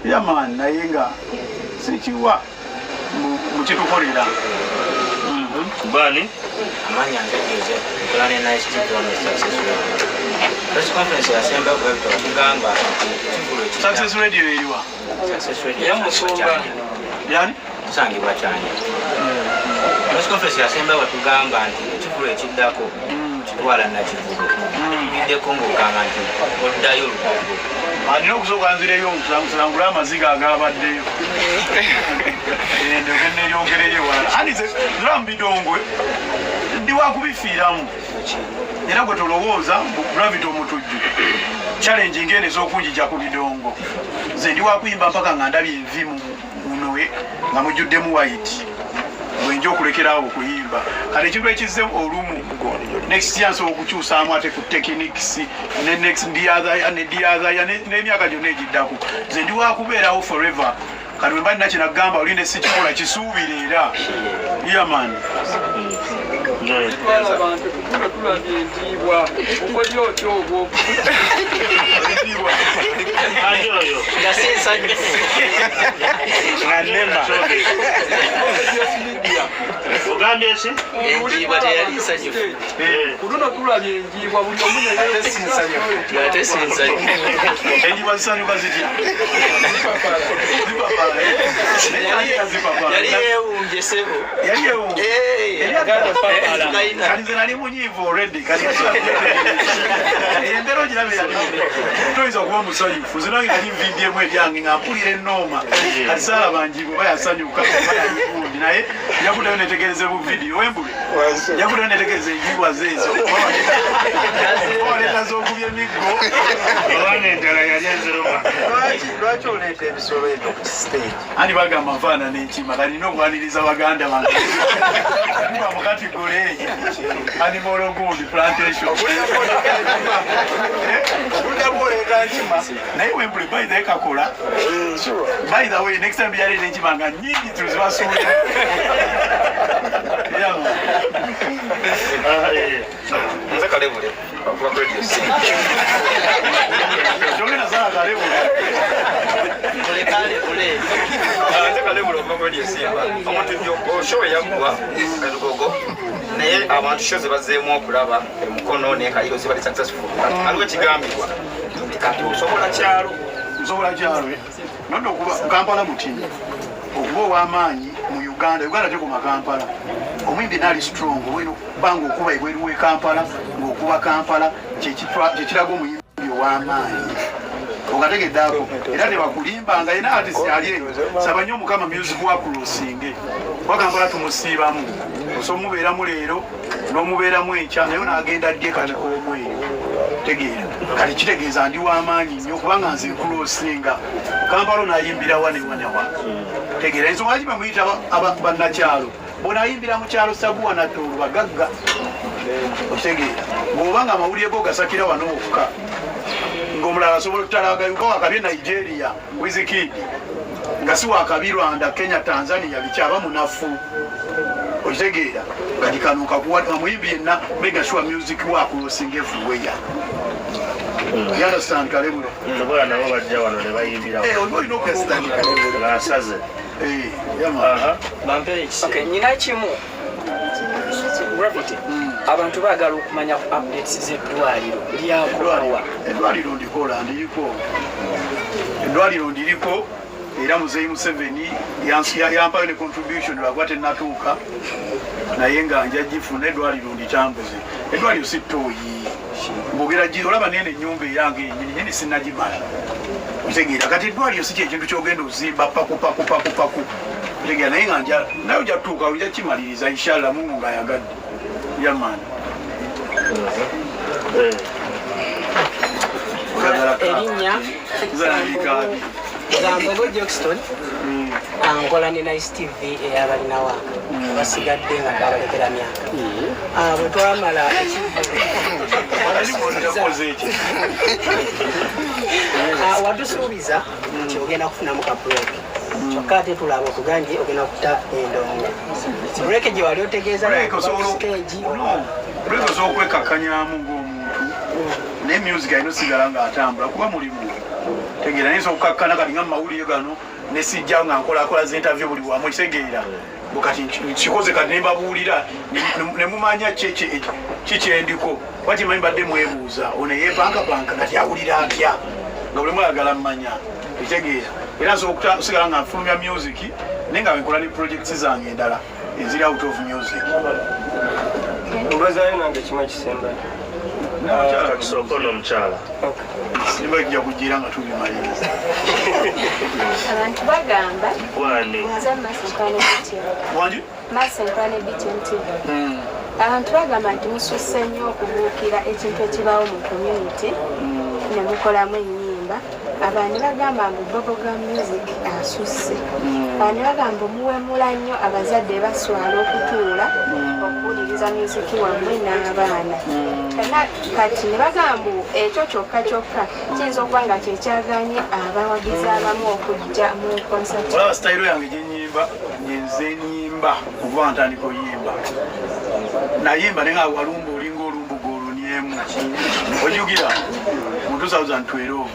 Yeah man, naye nga sikiwa mukitukolera. Bani? Amanya nze Jose, nkola ne Nice TV wano Success Radio. Press conference yasemba Gravity okugamba nti ekivvulu ekijja Success Radio eriwa? Success Radio Era tusangibwa musumba. Kyanja. Yani? Tusangibwa Kyanja. Press conference yasemba batugamba nti ekivvulu ekiddako kitwala Nakivubo. Tuliddeko ng'ogamba nti oddayo Lugogo. Alina okusooka nzireyo nkusangule amaziga agabaddeyo, ndyoke neyongereyo ewalala. Ani nze mu bidongwe ndi wakubifiiramu, era gwe tolowooza mbu Gravity Omutujju challenge ngene ez'okunjija ku bidongo. Nze ndi wakuyimba mpaka nga ndabye envi munowe nga mujjuddemu white, bwenja okulekerawo okuyimba. Kati ekintu ekizze olumu, next year nsobola okukyusaamu ate ku techniques ne next ndiyathaya ne diyathaya n'emyaka gyonna egiddako. Nze ndi wakubeerawo forever. Kati bwe mba nina kyenagamba oli ne sikikola, kisuubire era. Yeah man. Twala abantu tukuno, tulabye entiibwa okodya otya obwo? Ani oyo? Nga si nsanyufu. Nga nnema. Ogambye ki? Enjiibwa teyali nsanyufu. Ku luno tulabye enjiibwa, buli omu. Ate si nsanyufu. Enjiibwa zisanyuka zitya? Zipapala, eh? Naye zipapala. Yali yeewumbye, ssebo. Yali yeewumbye. Eh, Kati nze nali munyiivu already. Kati embeera ogiraba yali toyinza okuba omusanyufu. Nze nange nali nvimbyemu ebyange nga mpulira ennooma. Kati saalaba njiibwa oba yasanyuka oba yaligundi, naye njakuddayo netegereze bu vidiyo wembule, njakuddayo netegereze enjiibwa zeezo oba waleeta z'okubya emiggo. Obanga enjala yali enziruma. Lwaki oleeta ebisolo ebyo ku stage? Ani bagamba nfaanana enkima, kati nina okwaniriza baganda bange kuba mu category eyo animal gundi plantation. Okuddako oleeta nkima. Naye wembule, by the way, kakola. By the way, next time byaleeta enkima nga nyingi tuzibasuulira. Yeah. Ah, eh. Nze Kalebule okuva ku Radio C. Kyogenda sala Kalebule. Mulekale kule. Nze Kalebule okuva ku Radio Simba. Omutujju, show eyaggwa elugogo, naye abantu show ze bazzeemu okulaba emukono ne Kayiro zibali successful. Kati waliwo ekigambibwa nti kati osobola kyalo. Nsobola kyalo nodde okuba Kampala mutini, okuba ow'amaanyi mu Uganda. Uganda tekoma Kampala. Omuyimbi naali strong olina okubanga okuba ebweru we Kampala, ng'okuba Kampala kyekiraga omuyimbi ow'amaanyi. Okategedde ako? Era tebakulimbanga yena artist ali eyo. Saba nnyo Omukama music wa crossinge, kuba Kampala tumusiibamu. Osobola omubeeramu leero n'omubeeramu enkya, naye n'agenda ddi kati omweyo tegeera. Kati kitegeeza ndi w'amaanyi nnyo kubanga nze ncrossinga Kampala, onayimbira wa newanewa. Tegeera ensonga lwaki bamuyita bannakyalo. Bonayimbira mu kyalo Saguwa Natoolo bagagga. Okitegeera? Bw'oba nga amawulire go gasakira wano wokka, ng'omulala asobola okutalagayuka wakabye Nigeria, Wizkid, nga si wakabi Rwanda, Kenya, Tanzania, bikyaba munafu. Okitegeera? Kati kano kakuwa omuyimbi yenna mega sure music wa crossing everywhere. You understand, Kalebule? Tobola nabo bajja wano ne bayimbira. Eh, olina okustand. Ng'asaze. Eh, yeah, man. Aha. Bampe ekisi. Okay, nyina kimu, Gravity. Abantu baagala okumanya ku updates z'eddwaliro lyakomawa. Eddwaliro ndikola, ndiriko. Eddwaliro ndiriko, era Muzeyi Museveni yampayo ne contribution, lwakuba tenatuuka, naye nga nja gifuna. Eddwaliro nditambuze. Eddwaliro si ttooyi mbogera gi olaba nene ennyumba eyange yenyini nyini sinagimala. Otegeera? Kati eddwaliro si kyekintu kyogenda ozimba paku paku paku paku. Otegeera? Naye nga nja naye ojja tutuuka, ojja kimaliriza inshallah, Mungu ng'ayagadde. Yeah man. Erinnya? Zalikabi. Zambogo Jokston. Nkola ne Nice TV eyabalinawaaka basigadde nga twabalekera myaka. Bwe twamala Koze eki? Watusuubiza nti ogenda kufunamu ka break, kyokka ate tulaba okugambye ogenda kuta endongo. Break gye wali otegeeza Break osobola stage? No, break osobola okwekakkanyamu ng'omuntu, naye music alina osigala ng'atambula kuba mulimu. Tegeera, nayinza okukakkana kati nga mumawulire gano nesijja nga nkolakola zinterview buli wamu, kitegeera. Kati kikoze kati nembabuulira nemumanya kikyendiko kuba kimanyi mbadde mwebuuza ono yepankapanka kati awulira atya nga buli mwayagala mmanya, ekitegeera. Era nsobola okusigala nga nfulumya music naye nga nkola ne projects zange endala eziri out of music. Mbazayo nange kimu ekisembayo. Kakisooka ono omukyala. Simba kijja kujira nga tubimaliriza. Abantu bagamba Wani? Nze Masenkwane BTM. Wangi? Masenkwane BTM TV. Abantu bagamba nti mususse nnyo okubuukira ekintu ekibaawo mu community ne mukolamu ennyimba. Abantu bagamba mbu bubblegum music asusse. Abantu bagamba muwemula nnyo, abazadde baswala okutuula okuwuliriza music wammwe n'abaana. Kati ne bagamba mbu ekyo kyokka kyokka kiyinza okuba nga kyekyaganye abawagizi abamu okujja mu concert. Olaba sitayiro yange gyenyimba, nyenze nyimba okuba ntandika oyimba, nayimba naye nga walumba olinga olumbuga olunyemu, ojjukira mu 2012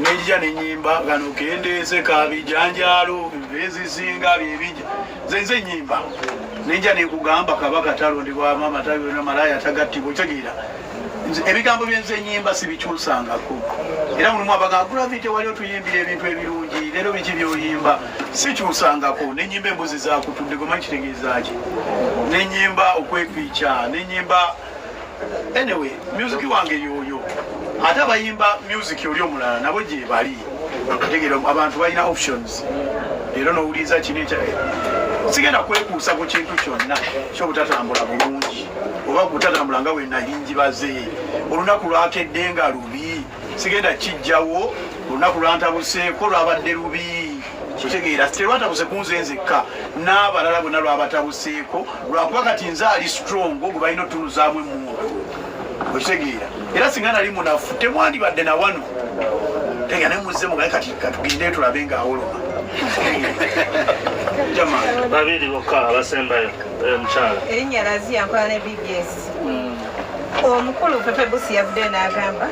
nejja nenyimba gano kendeeze kabijanjalo ezisinga byebija nze nze nyimba nenja nekugamba kabaka talondebwa mama talondebwa malaya tagattibwa, otegeera. Nze ebigambo byenze nyimba sibikyusangako, era mulimu abaga Gravity wali otuyimbira ebintu ebirungi, leero biki byoyimba? Sikyusangako. Nenyimba embuzi zakutudde gomanyi kitegeeza ki, nenyimba okwepiica, nenyimba. Anyway, music wange yoyo, ate abayimba music oli omulala nabo gye bali. Tegeera, abantu balina options leero nowuliriza kino ekya sigenda kwekuusa ku kintu kyonna kyobutatambula bulungi oba butatambula nga wenalingibaze. Olunaku lwakedde nga lubi, sigenda kijjawo. Olunaku lwantabuseeko, lwabadde lubi, kitegeera. Terwatabuse kunze nzekka, n'abalala bonna lwabatabuseeko, lwakuba kati nze ali strong gwe balina otunuzaamu emundu, okitegeera. Era singa nali munafu temwandibadde na wano. Tegeera, naye muzze mugaye kati katugende tulabe ng'awoloma. Jamani. Babiri bokka abasembayo. Omukyala. Erinnya Lazia, nkola ne BBS. Omukulu Pepe Busi yavuddeyo n'agamba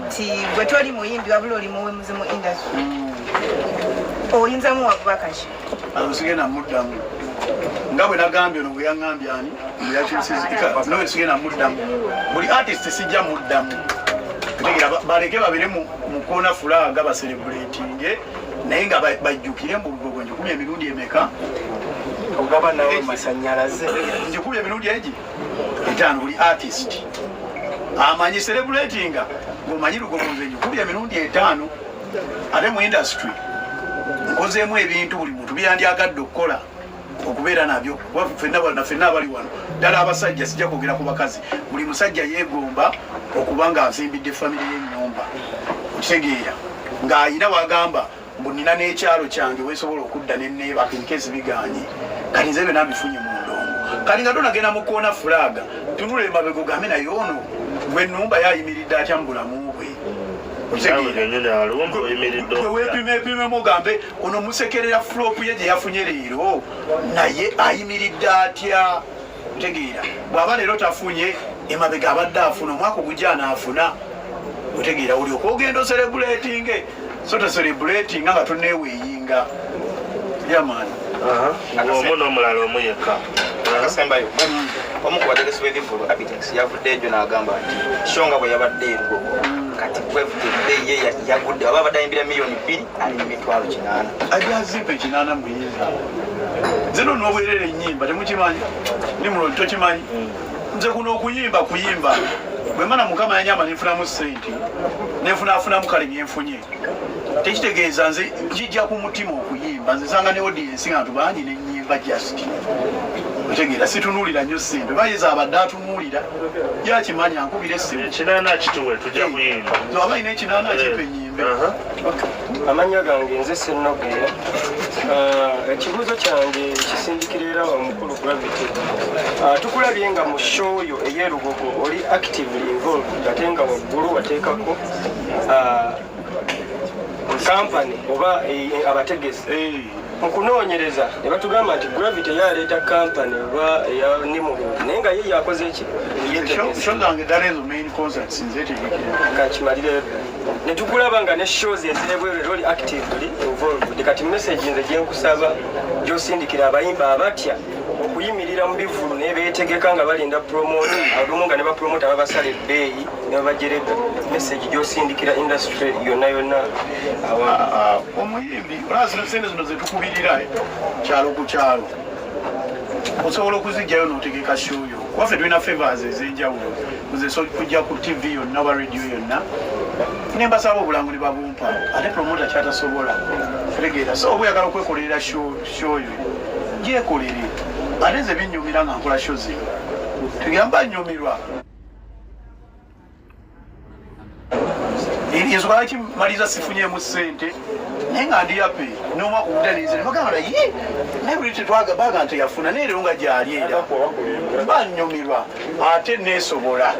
nti gwe toli muyimbi wabula oli muwemuzi mu industry. Oyinza muwa bubaka ki? Awo sigenda muddamu nga bwe nagambye ono bwe yaŋŋambye ani bwe yakyusiza, sigenda muddamu. Buli artist sijja muddamu. Tegeera, baleke babere mu koona fulaga bacelebratinge, naye nga bajjukire mbu Lugogo njikubye emirundi emeka? Ogaba nawe masanyalaze. Njikubye emirundi egi 5. Buli artist amanyi celebratinga ng'omanyi Lugogo nze njikubye emirundi 5, ate mu industry nkozeemu ebintu buli muntu byandyagadde okukola okubeera nabyo. Kuba ffenna abali wano ddala abasajja, sijja kwogera ku bakazi, buli musajja yeegomba okuba nga azimbidde famire y'ennyumba, okitegeera, ng'ayina wagamba mbu nina n'ekyalo kyange wesobola okudda neneebaka enkezi biganye. Kati nze byonna mbifunye mu ndongo. Kati nga tonagenda mu koona fulaga, tunula emabega ogambe naye ono gwe nnumba yayimiridde atya mu bulamu bwe? Naawe kennyini alumba oyimiridde otya? Weepimepimemu ogambe ono musekerera flop ye gye yafunye leero, naye ayimiridde atya? Otegeera, bw'aba leero tafunye, emabega abadde afuna, omwaka ogujja anaafuna. Otegeera, olyoka ogenda ocelebratinge, so tocelebratinga nga toneeweeyinga. Yamaani. Omu n'omulala omu yekka. Akasembayo, omu ku bategesi b'ebivvulu Abitex yavudde ejo n'agamba nti show nga bwe yabadde erugogo kati gwevudde ye yagudde aba abadde ayimbira 2 miliyoni ali mu 800,000. Ajazimpa 80 muyimba, nze no nobwerera enyimba temukimanyi, Nimrod tokimanyi. Nze kuno okuyimba kuyimba bwe mana Mukama yanyamba nenfunamu sente nenfunafunamu, kale byenfunye tekitegeeza nze kijja ku mutima okuyimba. Nze nsanga ne audience nga ntu bangi nenyimba, just otegeera, situnuulira nnyo sente. Bayeza abadde atunuulira yakimanya ankubira essimu. 80 kituwe, tujja kuyimba. Aba alina 80 akimpa enyimbe. Amannya gange nze Sennogeera. Ekibuuzo kyange kisindikira era omukulu Gravity. Tukulabye nga mu show yo ey'erugogo oli actively involved, ate nga waggulu wateekako kampany oba abategesi. Mu kunoonyereza ne batugamba nti Gravity yaleeta kampany oba eya Nimrod, naye nga ye yakoze ki? Show zange ddala ezo main concerts nzetegekera. Kakimalireyo ddala. Ne tukulaba nga ne shows ez'ebweru era oli actively involved. Kati message nze gyenkusaba gyosindikira abayimba abatya okuyimirira mu bivulu nebetegeka nga balinda promota, alumu nga ne bapromota babasala ebbeeyi ne babajerega, message gyosindikira industry yonna yonna? Omuyimbi olaba zino sente zino zetukubirira kyalo ku kyalo, osobola okuzijjayo n'otegeka show yo, kuba ffe tulina favors ez'enjawulo. Nze so kujja ku TV yonna oba radio yonna nembasaba obulango ne babumpa, ate promota kyatasobola tegeera. So oba oyagala okwekolerera show yo, gyekolere. Ate nze binyumira nga nkola show zino, tugamba nyumirwa. Ensonga lwaki maliza sifunyemu ssente, naye nga ndi happy n'omwaka ogutanize nebagamba naye, naye buli tetwaga nti yafuna, naye leero nga gyali era mba nyumirwa ate neesobola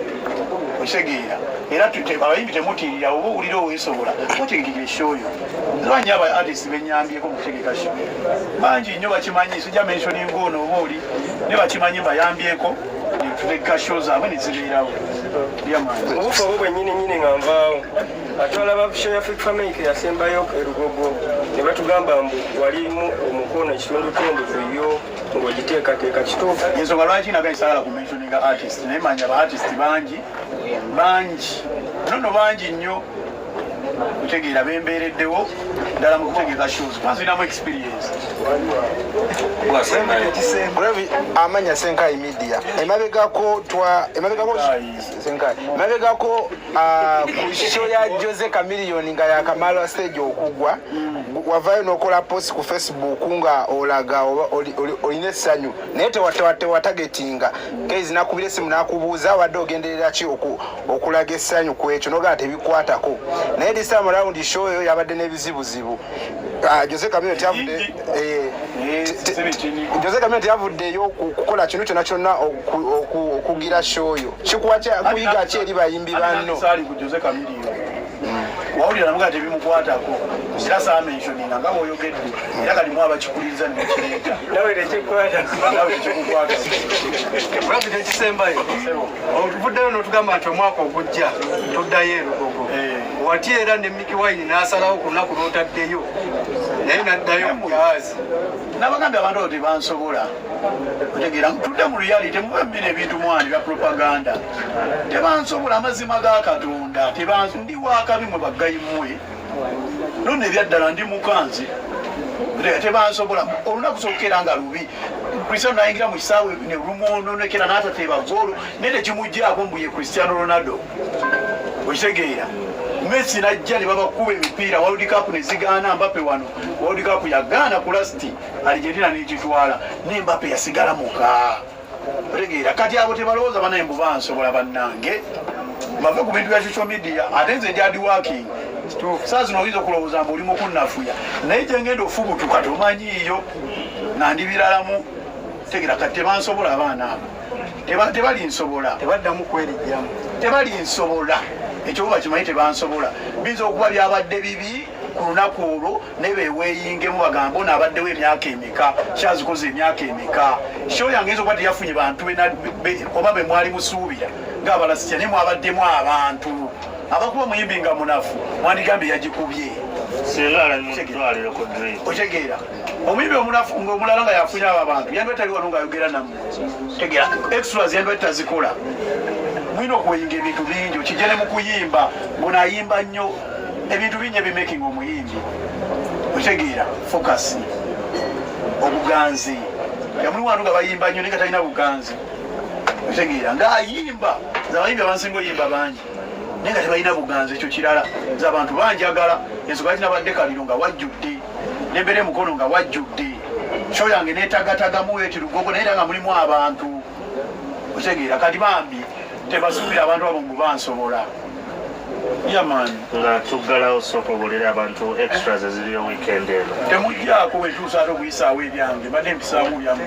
okitegeera. Era abayimbi temutiirira, oba owulira oweesobola otegekera e show yo. Nze aba artist benyambyeko mu kutegeka show bangi nnyo, bakimanyi, sijja mentioning ono oba oli, ne bakimanyi mbayambyeko netutegeka show zaabwe nezibeerawo. Obufa obwo bwennyini nyini nga nvaawo, atwalaba show ya Fik Fameica yasembayo erugogo ne batugamba mbu walimu omukono ekitundutundu ku yo ng'ogiteekateeka, kituufu? Ensonga lwaki naga nsaagala ku mentioninga artist, naye manya ba artist bangi bangi nono bangi nnyo kutegeera bembeereddewo ddala mu kutegeka shows, kuba zirinamu experience. Amanya Senkai Media. Emabegako twa emabegako Senkai, emabegako ku show ya Jose Chameleone nga yakamala stage okugwa, wavayo n'okola post ku Facebook nga olaga oba olina essanyu, naye tewatagetinga kezi. Nakubira esimu nakubuuza wadde ogenderera ki okulaga essanyu ku ekyo, nogamba tebikwatako. Naye this time around show eyo yabadde n'ebizibuzibu. Jose Chameleone teyavudde Jose Chameleone teyavuddeyo kukola kintu kyonna kyonna okugira show yo. Kikuwa kuyiga ki eri bayimbi banno? Saali ku Jose Chameleone, wawulira namugaa tebimukwatako, era saamentioninga nga bwoyogedde, era kati mu abakikuliriza nekireeta. Nawe tekikwata. Nawe tekikukwata. Gravity, ekisembayo, otuvuddeyo n'otugamba nti omwaka ogujja tuddayo erugogo. Wati era ne Mikie Wine n'asalawo ku lunaku lw'otaddeyo, naye n'addayo mugaazi. Nabagambye abantu abo tebansobola otegeera. Tudde mu reality, temuve mubino ebintu mwani bya propaganda. Tebansobola, amazima ga Katonda. Ndi wakabi mwe baggayimmwe nonno, ebyaddala ndi mukanzi. Tebansobola. Olunaku sookera nga lubi, Cristiano nayingira mu kisaawe ne lumwononekera n'atateeba goolo, naye tekimugjaako mbu ye Cristiano Ronaldo, okitegeera? Messi najja ne babakuba emipiira, World Cup ne zigaana. Mbappe wano World Cup yagaana ku last, Argentina nekitwala, ne Mbappe yasigala muka, otegeera? Kati abo tebalowooza banaye mbu bansobola. Bannange, bave ku bintu bya social media. Ate nze ndi hard working. Saa zino oyinza okulowooza mbu oli mukunnafuya, naye gyengenda ofubutuka tomanyiiyo nga ndi biralamu, tegera. Kati tebansobola abaana abo. Tebalinsobola. Tebaddamu kwerijjamu. Tebalinsobola, ekyo bo bakimanyi, tebansobola. Biyinza okuba byabadde bibi ku lunaku olwo, naye beweeyingemu bagambe ono abaddewo emyaka emeka, kyazikoze emyaka emeka. Show yange eyinza okuba teyafunye bantu oba be mwali musuubira ngaabalasitya, naye mwabaddemu abantu. Abakuba muyimbi nga munafu, mwandigambye yagikubye. Singa ali mu ddwaliro ku drip. Otegeera, omuyimbi omunafu ngaomulala nga yafunye abo abantu, yandiba tali wano ngaayogera nammwe. Tegeera, extras yandiba tazikola. Mulina okuweyinga ebintu bingi, okijja ne mu kuyimba ngonaayimba nnyo, ebintu bingi ebimaking omuyimbi. Otegeera, focus, obuganzi. Yamulimu bantu nga bayimba nnyo naye nga talina buganzi, otegeera? Ng'ayimba, nze abayimbi abansinga oyimba bangi naye nga tebalina buganzi. Ekyo kirala, nze abantu banjagala. Ensonga lwaki nabadde Kaliro nga wajjudde, nembeera emukono nga wajjudde, show yange netaagatagamu eti Lugogo, naye era nga mulimu abantu, otegeera? Kati bambi tebasuubira abantu abo mbu bansobola. Yamani. Nga tuggalawo, sooka obuulire abantu extras eziriyo weekend eno. Temujjaako, bwetuusa ate okuyisaawo ebyange, mbadde mpisaamu byammwe.